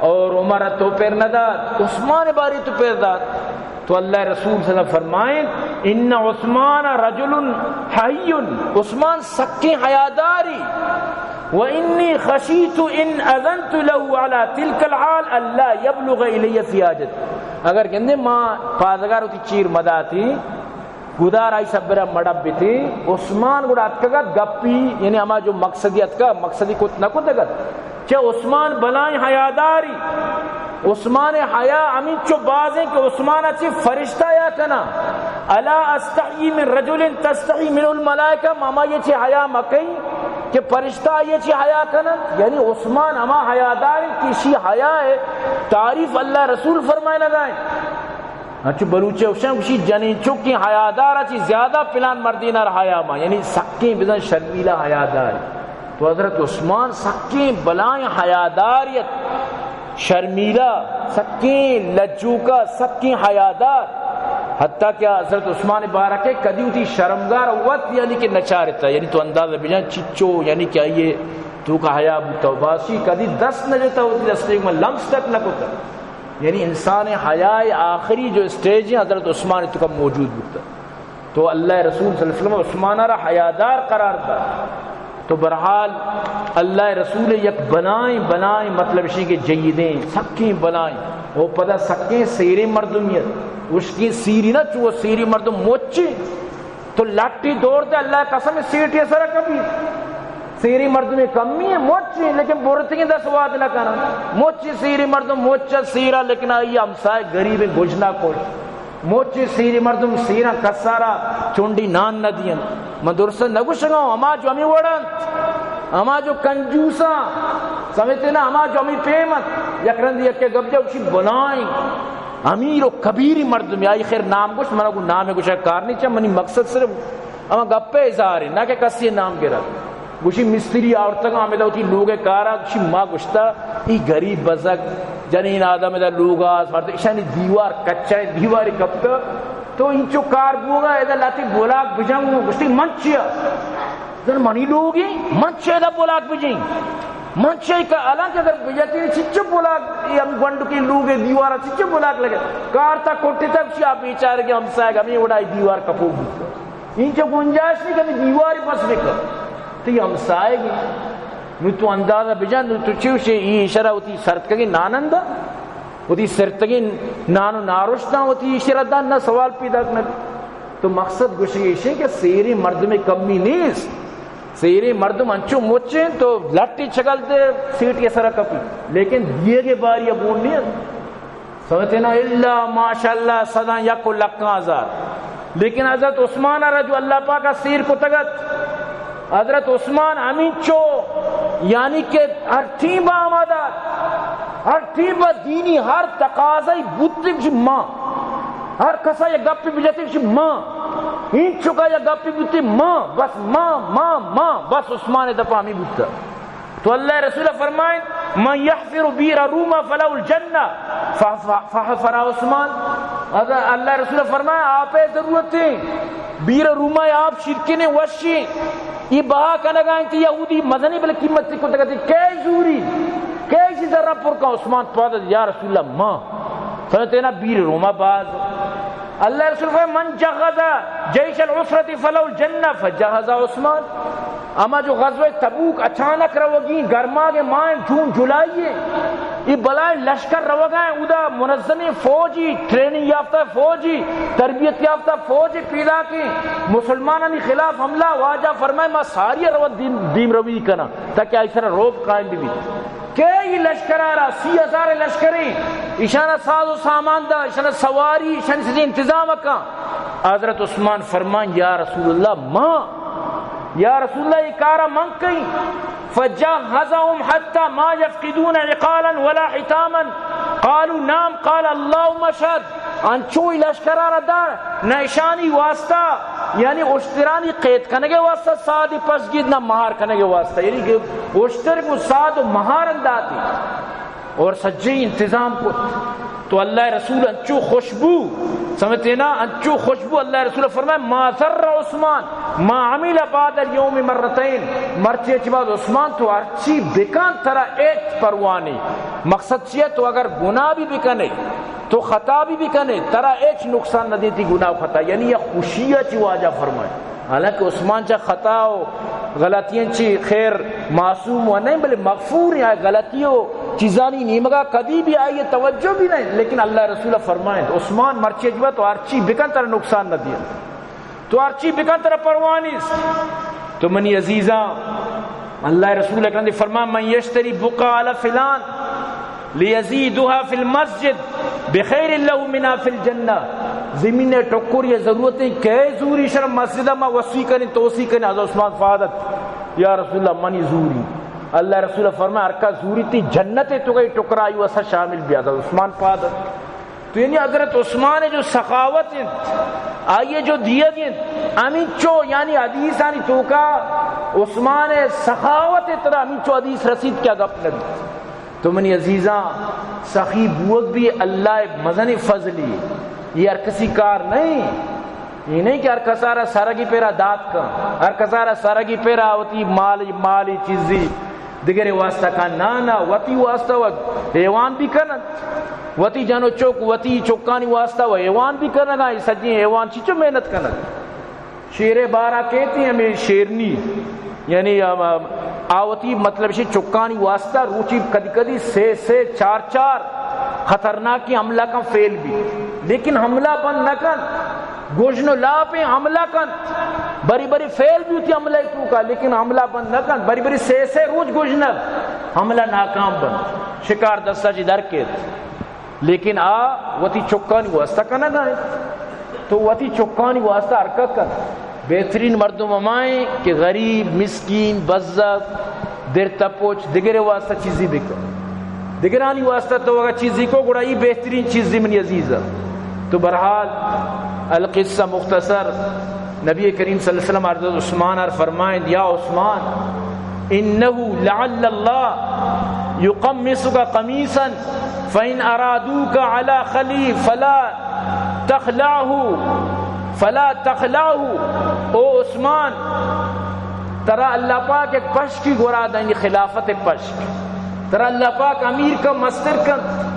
اور عمر ءَ تو پر نہ دات، عثمان ءِ باری تو پر دات۔ تو اللہ ءِ رسول صلی اللہ علیہ وسلم فرمائیں، ان عثمان رجل حی، عثمان سکیں حیاداری، و انی خشیت ان اذنت له علی تلک الحال الا یبلغ الی فی حاجت۔ اگر گندے ما پادگار وتی چیر مداتی، گدار آئی سبرا مڑب بیتی، عثمان گڑا اتکگ ات گپی، یعنی ہما جو مقصدی اتکگ، مقصدی کت نہ کتگ ات۔ چہ عثمان بلائیں حیاداری، عثمان ءِ حیا ہمینچو بازیں کہ عثمان ءَ چہ فرشتہ حیا کناں۔ الا استحی من رجل تستحی منه الملائکہ، ما ہمائی ءَ چہ حیا مکئیں کہ فرشتہ آئی ءَ چہ حیا کننت؟ یعنی عثمان ہما حیادار انت کہ اشی حیا ءِ تعریف اللہ ءِ رسول فرمائینگا انت۔ انچو بلوچ ءَ گوشاں، گوشی جنین چکیں حیادار ءَ چہ زیادہ پلان مردین ءَ را حیا ما، یعنی سکیں بزاں شرمیلہ حیادار۔ تو حضرت عثمان سکیں بلائیں حیادار ات، شرمیلہ، سکیں لجوکا، سکیں حیادار، حتیٰ کہ حضرت عثمان بارک ءَ کدی وتی شرمگار وت یعنی کہ نچارتا، یعنی تو اندازہ بجن چچو یعنی کہ آئی ءِ توکا حیا بوتا و بازی کدی دست نہ جتا، وتی دستے من لمس تک نہ کتا۔ یعنی انسان ءِ حیا ءِ آخری جو اسٹیج ہے، حضرت عثمان ءِ توکا موجود بوتا۔ تو اللہ ءِ رسول صلی اللہ علیہ وسلم عثمان ءَ را حیادار قرار دات۔ تو بہرحال اللہ ءِ رسول ءِ یک بلائیں، بلائیں مطلب اشی کہ جیدیں، سکیں بلائیں، او پدا سکیں سیریں مردمیت، اشکیں سیری نہ، چو سیری مردم مچیں، تو لٹی دور دے، اللہ ءِ قسم، سیٹی سرا کپی۔ سیری مردم کمی ہے، مچی، لیکن برتگیں دست واد نہ کنن۔ مچی سیری مردم مچ سیرا، لیکن آئی ہمسائے غریب گژنا کش۔ مچی سیری مردم سیرا کسارا چنڈی نان نہ دین۔ من درست نہ گوشگا، ہما جو ہمیں وڑ انت، ہما جو کنجوساں، سمجھتے نا، ہما جو ہمیں پیم انت، یک رند یک گپ جا اسی بلائیں امیر و کبیری مردم، آئی خیر نام گوشت، منا گو نام گوشا کار نہیں چا، منی مقصد صرف ہما گپ ءِ اظہار انت، نہ کہ کسی نام گرگ۔ گوشی مستری آورتگ، ہمدا وتی لوگ ءِ کارا، گوشی ما گوشتا، ای غریب بزگ جنین آدم ادا لوگ ءَ آس، مرد ایشانی دیوار کچا انت، دیواری کپتا، تو انچو کار بوگا، ادا لاتی بولاک بجنگ۔ گوشتی من چیا؟ زن منی لوگی، من چیا ادا بولاک بجیں؟ من چیا کہ الان کہ اگر بجتی چچو بولاک، ای ہم گونڈکی لوگ ءِ دیوارا چچو بولاک لگے؟ کارتا کٹتا، گوشی آ بیچارگی ہمسائگ ہمیں وڑائی دیوار کپو بوتا۔ اینچو گنجائش نہیں کہ ہمیں دیواری پس بکن۔ تو یہ ہمسائگی۔ نو تو اندازہ بجن، نو تو چی گوشے، ای اشرا وتی سرتکگیں نانندا، وتی سرتگیں نان و نارشتاں وتی اشرا دان، نہ سوال پیدا نہ۔ تو مقصد گوشگی ایشیں کہ سیریں مردم کمی نیست۔ سیریں مردم انچو مچیں تو لٹی چگل دے سیٹی سرا کپی، لیکن دیگے باری گون نہیں۔ سمجھتے نا؟ الا ماشاءاللہ صداں یک و لکاں ہزار۔ لیکن حضرت عثمان ءَ را جو اللہ پاک ءَ سیر کتگ ات، حضرت عثمان ہمینچو یعنی کہ ہر ٹیم آمادہ ات، ہر ٹیم دینی ہر تقاضائی بوتگ کہ ما، ہر کسا یک گپی بجتگ کہ ما، اینچکا یک گپی بوتی ما، بس ما، ما، ما، بس عثمان ءِ دپا ہمیں بوتا۔ تو اللہ ءِ رسول فرمائیں، من یحفر بیر روما فلہ الجنہ، ف-، ف-، فحفر عثمان۔ اگر اللہ ءِ رسول فرمائیں، آپ ءِ ضرورت ہے، بیر روما آپ شرکنے وشی، یہ بہا کنگا انت یہودی مزنی بلے قیمت کو تکتی، کئی زوری، کئی چیز را پر کا؟ عثمان پاد، یا رسول اللہ، ما۔ سمجھتے نا، بیر روما باز۔ اللہ ءِ رسول فرمائیں، من جہز جیش العسرۃ فلہ الجنہ، فجہز عثمان۔ اما جو غزوہ تبوک اچانک روگی، گرماگ ماہ جون جولائی ہے، یہ بلائیں لشکر روگا ہیں، ادا منظمیں فوجی، ٹریننگ یافتہ فوجی، تربیت یافتہ فوجی پیدا کی مسلمانانی خلاف حملہ، واجہ فرمائے ما ساری رو دیم، دیم روی کنا تاکہ ایسرا روب قائم بھی۔ کہ ای لشکر ءَ را سی ہزار لشکرے، ایشانا ساز و سامان دا، ایشانا سواری، ایشانی سجے انتظام کا۔ حضرت عثمان فرمان، یا رسول اللہ، ما، یا رسول اللہ، یہ کارا من کئی؟ فجہزہم حتی ما یفقدون عقالا ولا حطاما۔ قالوا نعم، قال اللہم اشہد۔ انچوئی لشکرا را دار، نہ اشانی واسطہ، یعنی اشترانی قید کنگے واسطہ سادی پس گید، نہ مہار کنگے واسطہ، یعنی کہ اشتر کو ساد و مہار انداتی اور سجے انتظام کو۔ تو اللہ رسول انچو خوشبو، سمجھتے نا، انچو خوشبو، اللہ رسول فرمائے، ما ضر عثمان ما عمل بعد الیوم مرتین، مرچی چی بعد عثمان تو ہرچی بکن ترا ایچ پرواہ نہیں۔ مقصد چی ہے؟ تو اگر گناہ بھی بکنے، تو خطا بھی بکنے، ترا ایچ نقصان نہ دیتی گناہ و خطا، یعنی یہ خوشی ہے چی واجہ فرمائے۔ حالانکہ عثمان چا خطا و غلطیاں چی خیر معصوم و نہیں، بلے مغفور ہے، غلطی و چیزانی نیمگا کدی بھی آئی توجہ بھی نہیں، لیکن اللہ رسول فرمائیں، عثمان مرچی اجبا تو ہرچی بکن ترا نقصان نہ دیا، تو ہرچی بکن ترا پرواہ نیست۔ تو منی عزیزاں، اللہ رسول اکرم دی فرمان، من یشتری بقعہ علی فلان لیزیدها فی المسجد بخیر له منها فی الجنہ۔ زمین ٹکر یہ ضرورت ہے کہ زوری شر مسجد ما وسیع کریں، توسیع کریں۔ حضرت عثمان فادت، یا رسول اللہ، منی زوری۔ اللہ رسول فرمائے، ہر کا زوری تی جنت تو گئی ٹکرائی وسا شامل بھی۔ حضرت عثمان فادت۔ تو یعنی حضرت عثمان جو سخاوت انت، آئیے جو دیگ انت، ہمینچو یعنی حدیثانی توکا عثمان سخاوت ترا ہمینچو حدیث رسید کیا گپ نبی۔ تو منی عزیزاں، سخی بوگ بھی اللہ مزن فضلی، یہ ہر کسی کار نہیں۔ یہ نہیں کہ ہر کسارا سرگی پیرا دات کن، ہر کسارا سرگی پیرا ہوتی مال، مالی چیزی دگرے واسطہ کن، نہ، نہ، وتی واسطہ و حیوان بھی کنن، وتی جن و چک، وتی چکانی واسطہ و حیوان بھی کنگا، یہ سجی حیوان چیچو محنت کنن۔ شیرے بارا کہتی ہمیں شیرنی، یعنی آ، آ، آوتی مطلب شی چکانی واسطہ روچی کدی کدی سے سے چار چار خطرناکی حملہ کن فیل بھی، لیکن حملہ بند نہ کن۔ گژن و لاپیں حملہ کنت، بری بری فیل بوتی حملہ توکا، لیکن حملہ بند نہ کنت۔ بری بری سے سے روچ گژنگ، حملہ ناکام بنت، شکار دستا چی در کیت، لیکن آ وتی چکانی واسطہ کنگا انت۔ تو وتی چکانی واسطہ حرکت کن۔ بہترین مردم ہمائیں کہ غریب، مسکین، بزگ، در تپوچ، دگرے واسطہ چیزی بکن۔ دگرانی واسطہ تو اگر چیزی کو، گڑا ای بہترین چیزی منی عزیزا۔ تو بہرحال، القصہ مختصر، نبی کریم صلی اللہ علیہ وسلم حضرت عثمان ار فرمائیں، یا عثمان، انه لعل الله يقمصك قميصا فإن أرادوك على خليل فلا تخلعه، فلا تخلعه۔ او عثمان، ترا اللہ پاک ایک پشکی گورا دیں، خلافت پشک۔ ترا اللہ پاک امیر کا مستر کن،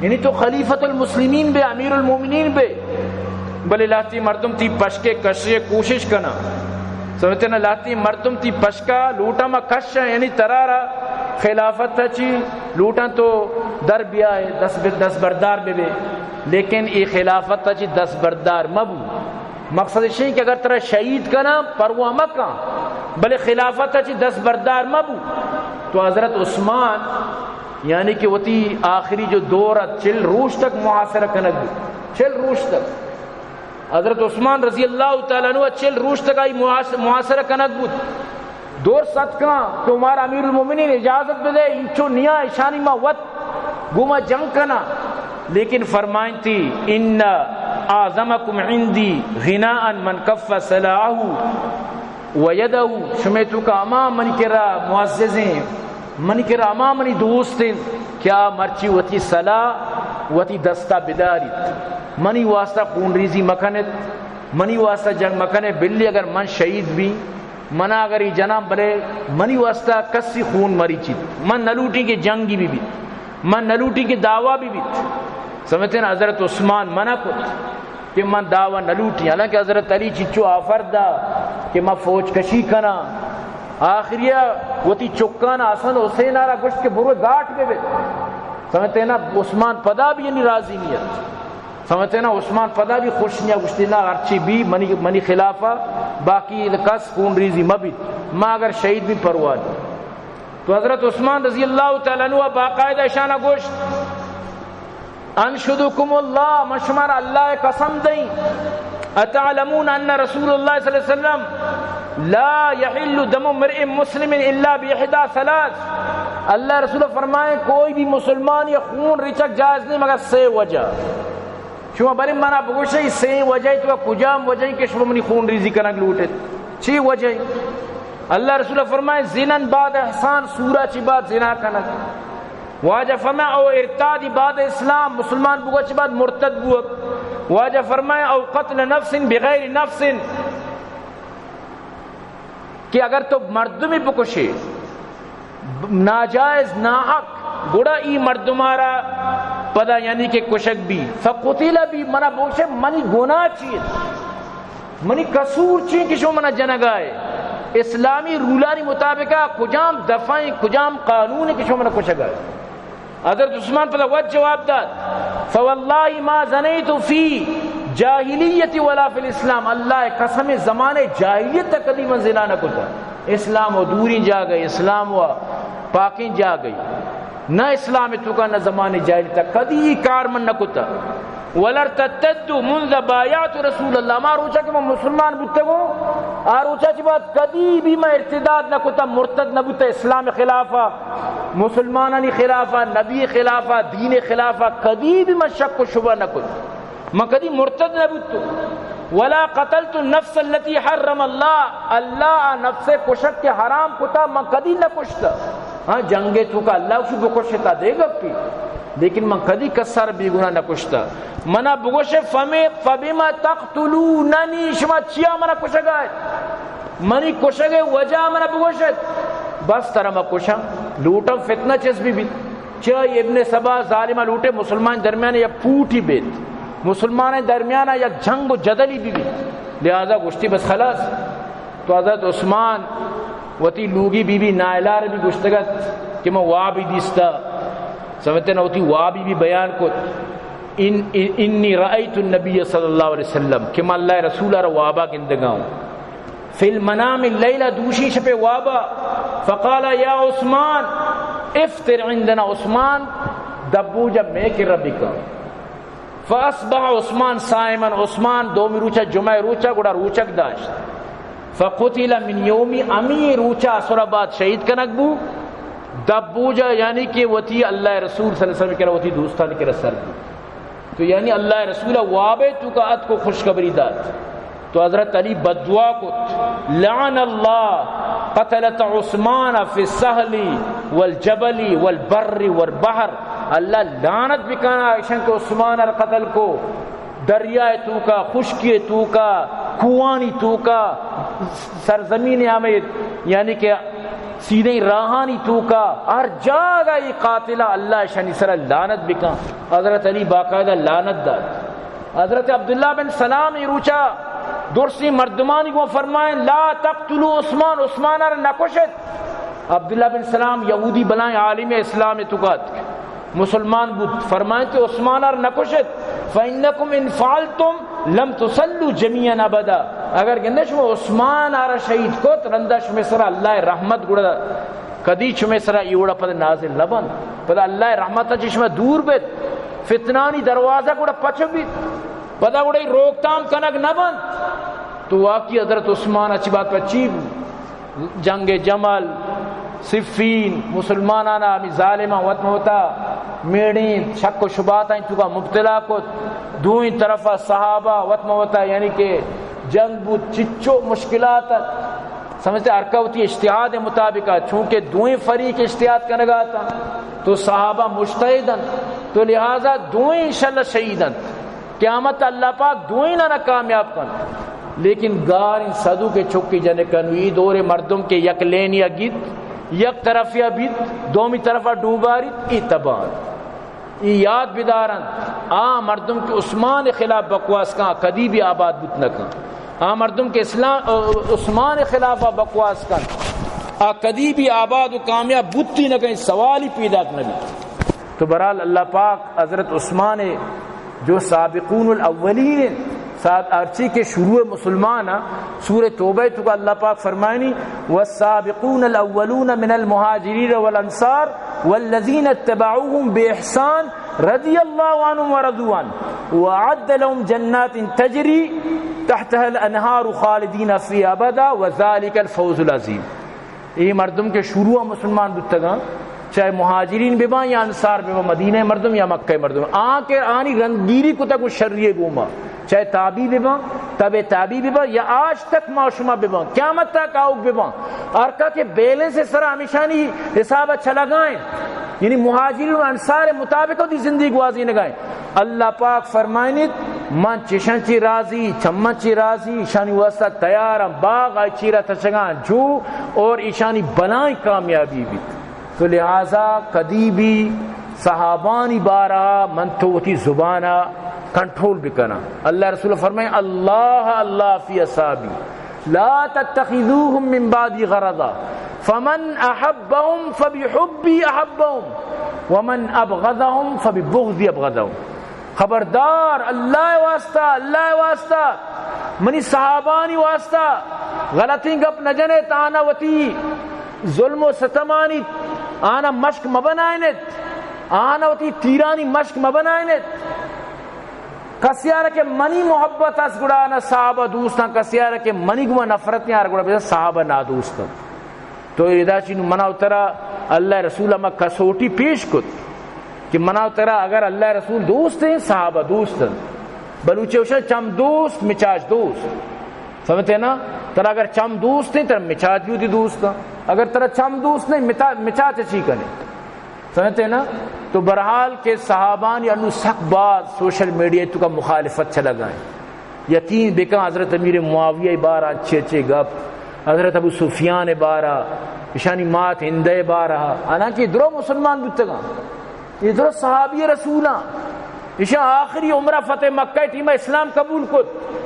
یعنی تو خلیفۃ المسلمین بے، امیر المومنین بے، بلے لہتی مردم تی پشکے کشے کوشش کنا۔ سمجھتے نا، لہتی مردم تی پشکا لوٹا ما کشا، یعنی ترارا خلافت چی لوٹاں تو در بیائے، دست ب-، دست بردار بے بے، لیکن ای خلافت چی دست بردار مبو۔ مقصد اشیں کہ اگر ترا شہید کنا، پرواہ مکن، بلے خلافت چی دست بردار مبو۔ تو حضرت عثمان، یعنی کہ وتی آخری جو دور ات، چل روچ تک محاصرہ کنگ بوت، چل روچ تک۔ حضرت عثمان رضی اللہ تعالیٰ عنہ چل روچ تک آئی محاص-، محاصرہ کنگ بوت۔ دور ستکاں کہ عمر امیر المومنین اجازت بدے، انچو نیا اشانی ما وت گوما جنگ کنا۔ لیکن فرمائنتی، ان اعظمکم عندی غناء من کف سلاحہ و یدہ، شمے توکا ہما منی کرا معززیں، منی کرا ہما منی دوست انت کہ آ مرچی وتی سلاح وتی دستا بداریت، منی واسطہ خون ریزی مکنت، منی واسطہ جنگ مکنے، بلی اگر من شہید بی، منا اگر ای جناں، بلے منی واسطہ کسی خون مریچیت، من نلوٹیں کہ جنگی بی بیت، من نلوٹیں کہ دعوا بی بیت۔ سمجھتے نا، حضرت عثمان منع کت کہ من دعوا نہ لوٹیں، حالانکہ حضرت علی چچو آفر دا کہ من فوج کشی کناں۔ آخریا وتی چکان حسن حسین آرا گوشت کہ برو گاٹ بے بے۔ سمجھتے نا، عثمان پدا بھی یعنی راضی نیت۔ سمجھتے نا، عثمان پدا بھی خوش نیا، گوشتی نا، ہرچی بھی منی، منی خلافا باقی کس خون ریزی مبیت، ما اگر شہید بھی پرواہ نہیں۔ تو حضرت عثمان رضی اللہ تعالیٰ عنہ باقاعدہ اشانا گوشت، انشدکم اللہ، من شمارا اللہ قسم دئیں، اتعلمون ان رسول اللہ صلی اللہ علیہ وسلم لا یحل دم امرئ مسلم الا باحدی ثلاث۔ اللہ رسول فرمائیں، کوئی بھی مسلمان یا خون ریچگ جائز نہیں مگر سے وجہ۔ شما برے منا بگوشے، سے وجہ تو کجام وجہ کہ شما منی خون ریزی کنگ لوٹت؟ چی وجہ؟ اللہ رسول فرمائیں، زنا بعد احسان، سورا چی بعد زنا کنگ۔ واجہ فرمائے، او ارتاد بعد اسلام، مسلمان بوگا چہ بعد مرتد بوگ۔ واجہ فرمائے، او قتل نفس بغیر نفس، کہ اگر تو مردمی بکشے ناجائز، ناحق، گڑا ای مردمارا پدا یعنی کہ کشگ بی، فقتل بی، منا بوشے منی گناہ چیئے؟ منی قصور چی کہ شما منا جنگائے؟ اسلامی رولانی مطابق کجام دفعہ، کجام قانون کہ شما منا کشگائے؟ حضرت عثمان پدا وت جواب دات، فواللہ ما زنیت فی جاہلیت ولا فی الاسلام، اللہ قسم، زمانہ جاہلیت تک کدی من زنا نہ کتا۔ اسلام و دوریں جاگہ، اسلام و پاکیں جاگہ، نہ اسلام توکا نہ زمانہ جاہلیت تک کدی ای کار من نہ کتا۔ ولارتدت منذ بایعت رسول اللہ، ہما روچا کہ من مسلمان بوتگوں، آ روچا چہ بعد کدی بھی من ارتداد نہ کتا، مرتد نہ بوتا، اسلام خلافا، مسلمانانی خلافا، نبی خلافا، دین خلافا کدی بھی من شک و شبہ نہ کت، من کدی مرتد نہ بوتوں۔ ولا قتلت النفس التي حرم اللہ، اللہ آ نفس کشگ کہ حرام کتا، من کدی نہ کشتا۔ ہاں، جنگ توکا اللہ شو بکشتا، دے گپی، لیکن من کدی کسر بے گناہ نہ کشتا۔ منا بگوشے، فم-، فبم تقتلوننی، شما چیا منا کشگا ات؟ منی کشگ وجہ منا بگوشت۔ بس ترا ما کشاں، لوٹاں فتنہ چست بی بیت۔ چہ ابن سبا ظالمہ لوٹے مسلمان درمیان یک پوٹی بیت، مسلمان درمیان یک جنگ و جدلی بی بیت۔ لہذا گوشتی بس خلاص۔ تو حضرت عثمان وتی لوگی بی بی نائلہ را بھی گوشتگ ات کہ من وابی دیستا، سمجھتے نا، وتی وابی بھی بیان کت، ان، ان، انی رأیت النبی صلی اللہ علیہ وسلم، کہ من اللہ رسول را وابا گندگا ہوں، فی المنام اللیلہ، دوشی شپے وابا، فقال یا عثمان افطر عندنا، عثمان دبوجا مے کرا بکن۔ فاصبح عثمان صائما، عثمان دومی روچا، جمعہ روچا، گڑا روچگ داشت۔ فقتل من یومی، ہمی روچا عصر بعد شہید کنگ بو۔ دبوجا یعنی کہ وتی اللہ رسول صلی اللہ علیہ وسلم کرا، وتی دوستانی کرا سر بو۔ تو یعنی اللہ رسول وابے توکا اتک و خوشخبری دات۔ تو حضرت علی بددعا کت، لعن اللہ قتلة عثمان فی السہل والجبل والبر والبحر، اللہ لعنت بکنا ایشان کہ عثمان ار قتل کو، دریائے توکا، خشکی توکا، کوانی توکا، سرزمین ہمے یعنی کہ سیدھیں راہانی توکا، ہر جاگہ ای قاتلہ، اللہ ایشانی سرا لعنت بکن۔ حضرت علی باقاعدہ لعنت دات۔ حضرت عبداللہ بن سلام ای روچا درسیں مردمانی گوں فرمائیں، لا تقتلوا عثمان، عثمان ار نکشت۔ عبداللہ بن سلام یہودی بلائیں عالم اسلام توکا ات، مسلمان بود، فرمائیں کہ عثمان ار نکشت، فإنکم ان فعلتم لم تصلوا جمیعا ابدا، اگر گندے شما عثمان آرا شہید کت، رندا شمے سرا اللہ رحمت گڑا کدی شمے سرا ای وڑا پد نازل نہ بنت۔ پدا اللہ رحمت چہ شما دور بیت، فتنانی دروازہ گڑا پچ بیت، پدا گڑا ای روکتام کنگ نہ بنت۔ تو واقعی حضرت عثمان اچی بات پچی بو۔ جنگ جمل، صفین، مسلمانانا ہمی ظالماں وت مہ وتا میڑین شک و شبہاتاں توکا مبتلا کت۔ دوئیں طرفا صحابہ وت مہ وتا، یعنی کہ جنگ بود، چچو مشکلات ات۔ سمجھتے، ہر کا وتی اجتہاد مطابق ات، چونکہ دوئیں فریق اجتہاد کنگا اتاں، تو صحابہ مجتہد انت، تو لہذا دوئیں انشاءاللہ شہید انت۔ قیامت اللہ پاک دوئینانا کامیاب کنت۔ لیکن گار ان صدو کے چکی جنکن، ای دور مردم کے یک لینیا گیت، یک طرفیا بیت، دومی طرفا ڈوباریت، ای تباہ انت۔ ای یاد بدارنت، آ مردم کہ عثمان خلاف بکواس کن، کدی بھی آباد بوت نہ کن۔ آ مردم کہ اسلام، عثمان خلاف بکواس کن، آ کدی بھی آباد و کامیاب بوتی نہ کن، سوالی پیداک نہ بیت۔ تو برحال اللہ پاک حضرت عثمان جو سابقون الاولین انت، سات ہرچی کہ شروع مسلمان ء، سورہ توبہ توکا اللہ پاک فرمائنی، والسابقون الاولون من المہاجرین والانصار والذین اتبعوهم باحسان رضی اللہ عنهم ورضوا عنه واعد لهم جنات تجری تحتها الانہار خالدین فیها ابدا وذلک الفوز العظیم۔ اے مردم کہ شروع ء مسلمان بوتگاں، چاہے مہاجرین بباں یا انصار بباں، مدینہ مردم یا مکہ مردم، آ کہ آنی رندگیری کتگ گوں شری گوما، چاہے تابعی بباں، تبع تابعی بباں یا آج تک ما شما بباں، قیامت تک آؤک بباں، ہر کا کہ بیلنس سرا ہمیشانی حساب چلگائیں۔ یعنی مہاجرین و انصار مطابق وتی زندگی گوازینگا ایں۔ اللہ پاک فرمائنیت، من چشاں چی راضی، چماں چی راضی، ایشانی واسطہ تیاراں، باغ آئی چیرا تچگاں جو، اور ایشانی بلائیں کامیابی بیت۔ تو لہذا کدی بھی صحابانی بارہ من تو وتی زبانا کنٹرول بکناں۔ اللہ رسول فرمائیں، اللہ اللہ فی اصحابی، لا تتخذوهم من بعدی غرضا، فمن احبهم فبحبی احبهم، ومن ابغضهم فببغضی ابغضهم۔ خبردار، اللہ واسطہ، اللہ واسطہ، منی صحابانی واسطہ غلطیں گپ نہ جنیت، آنا وتی ظلم و ستمانی آنا مشک مبنائنیت، آنا وتی تیرانی مشک مبنائنیت۔ کسیارا کہ منی محبت است گڑا آنا صحابہ دوستاں، کسیارا کہ منی گما نفرت یار گڑا بزن صحابہ نادوستاں۔ تو ادا چی نو منا و ترا اللہ رسول ہما کسوٹی پیش کت کہ منا و ترا اگر اللہ رسول دوست ہیں، صحابہ دوست ہیں۔ بلوچی وشا چم دوست، مچاچ دوست۔ سمجھتے نا؟ ترا اگر چم دوست ہیں، ترا مچاچ بھی ہوتی دوست ہیں۔ اگر ترا چم دوست نہیں، متا-، مچاچ چی کنے؟ سمجھتے نا؟ تو بہرحال کہ صحابانی انو سک باز سوشل میڈیا تو کا مخالفت چلا گئے۔ یقین بکن حضرت امیر معاویہ بارہ اچھے اچھے گپ، حضرت ابو سفیان بارہ، اشانی مات ہندے بارہ، حالانکہ درو مسلمان بوتگاں، یہ درو صحابی رسولاں، اشاں آخری عمرہ فتح مکہ ٹیمہ اسلام قبول کت۔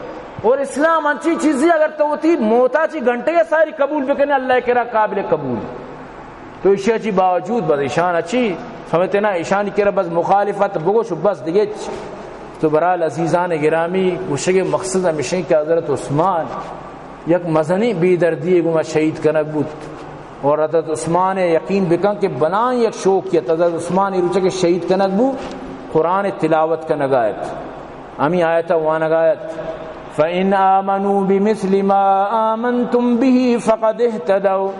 اور اسلام انچی چیزی اگر تو وتی موتا چی گھنٹے ساری قبول بکنے، اللہ کرا قابل قبول۔ تو ایشی چی باوجود بس ایشان اچی سمجھتے نا، ایشانی کرا بس مخالفت بگوش و بس دیگه چ۔ تو برحال عزیزان گرامی، گوشگ مقصد ہمیشیں کہ حضرت عثمان یک مزنی بے دردی گما شہید کنگ بوت۔ اور حضرت عثمان یقین بکن کہ بلائیں یک شوقیت حضرت عثمان روچہ کہ شہید کنگ بو، قرآن تلاوت کنگ آیت۔ ہمیں آیت وانگ آیت، فَإِنْ آمَنُوا بِمِثْلِ مَا آمَنْتُمْ بِهِ فَقَدِ اهْتَدَوْا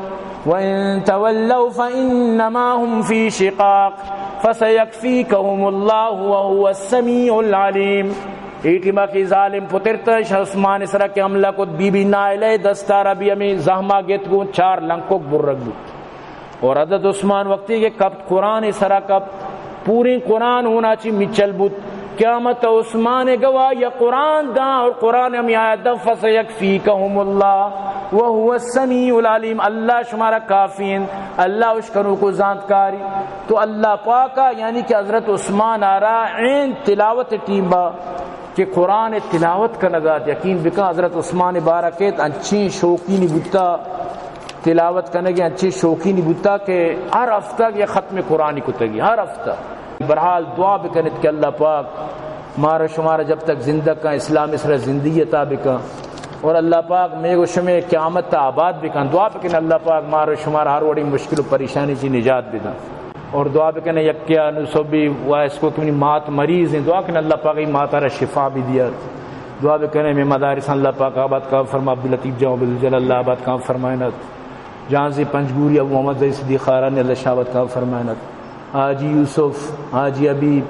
وَإِنْ تَوَلَّوْا فَإِنَّمَا هُمْ فِي شِقَاقٍ فَسَيَكْفِيكَهُمُ اللَّهُ وَهُوَ السَّمِيعُ الْعَلِيمُ۔ اے ٹیما کہ ظالم پترتش عثمان سرا کہ حملہ کت، بی بی نائلہ دستارا بھی ہمیں زہما گت گوں چار لنکوک برگ بوت۔ اور حضرت عثمان وقتی کہ کپت قرآن سرا کپت، پوریں قرآن ہونا چی مچل بوت۔ قیامت عثمان گواہ یا قرآن داں اور قرآن ہمیں آیت داں، فَسَيَكْفِيكَهُمُ اللَّهُ وَهُوَ السَّمِيعُ الْعَلِيمُ۔ اللہ شمارا کافی ہیں، اللہ اشکنوک و زانتکاری۔ تو اللہ پاکا یعنی کہ حضرت عثمان آرا عین تلاوت ٹیم با کہ قرآن تلاوت کنگات، یقین بکن حضرت عثمان بارہ کیت انچیں شوقینی بوتا، تلاوت کنگے انچیں شوقینی بوتا کہ ہر ہفتہ یہ ختم قرآنی کتگی، ہر ہفتہ۔ بہرحال دعا بکنت کہ اللہ پاک مارا شمارا جب تک زندگ کن اسلام سرا زندگی عطا بکن، اور اللہ پاک میگ و شمے قیامت تا آباد بکن۔ دعا بکن اللہ پاک مارا شمارا ہر وڑی مشکل و پریشانی چی نجات بدن۔ اور دعا بکنے یکے انو صبح وائس کو کہ منی مات مریض ہیں، دعا کن اللہ پاک ای ماتا را شفا بھی دیات۔ دعا بکنے میں مدارس اللہ پاک آباد کام فرما، عبداللطیف جان، عبدالجلال اللہ آباد کام فرمائنات۔ جہانزی پنجگوری ابو محمد زئی صدیق خاران اللہ شاہ آباد کام فرمائنات۔ حاجی یوسف، حاجی حبیب،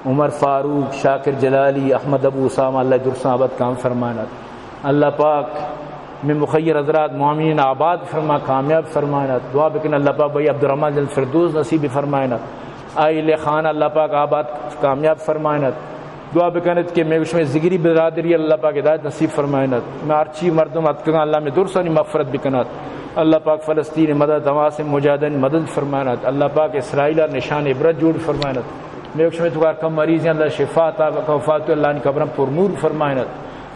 عمر فاروق، شاکر جلالی، احمد ابو اسامہ اللہ درساں آباد کام فرمائنات۔ اللہ پاک میں مخیر حضرات معاونین آباد فرما، کامیاب فرمائنات۔ دعا بکن اللہ پاک بھائی عبدالرحمن جنت فردوس نصیب فرمائنات۔ آئی لے خان اللہ پاک آباد کامیاب فرمائنات۔ دعا بکنت کہ میں شمے ذگری برادری اللہ پاک ہدایت نصیب فرمائنات۔ میں ہرچی مردم اتکگاں اللہ میں درسانی مغفرت بکنات۔ اللہ پاک فلسطین مدد، حماس مجاہدین مدد فرمائنات۔ اللہ پاک اسرائیل نشان عبرت جوڑ فرمائنات۔ میں شمے تو کار کم مریض ہیں، اللہ شفا عطا بکن، وفات اللہ نی قبرم پر نور فرمائنات۔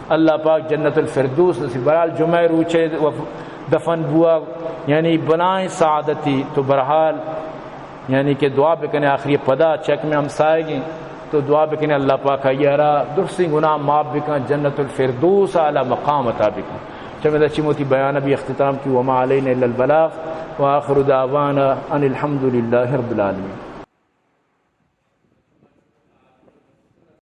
اللہ پاک جنت الفردوس نصیب۔ بہرحال جمعہ روچے وف-، دفن بوا، یعنی بلائیں سعادتی۔ تو بہرحال یعنی کہ دعا بکنے آخری پدا چک میں ہمسائگیں، تو دعا بکنے اللہ پاک آئی را درسیں گناہ معاف بکن، جنت الفردوس اعلی مقام عطا بکن۔ چمے دا چی موتی بیان بھی اختتام کی، وما علینا الا البلاغ، وآخر دعوانا ان الحمد للہ رب العالمین۔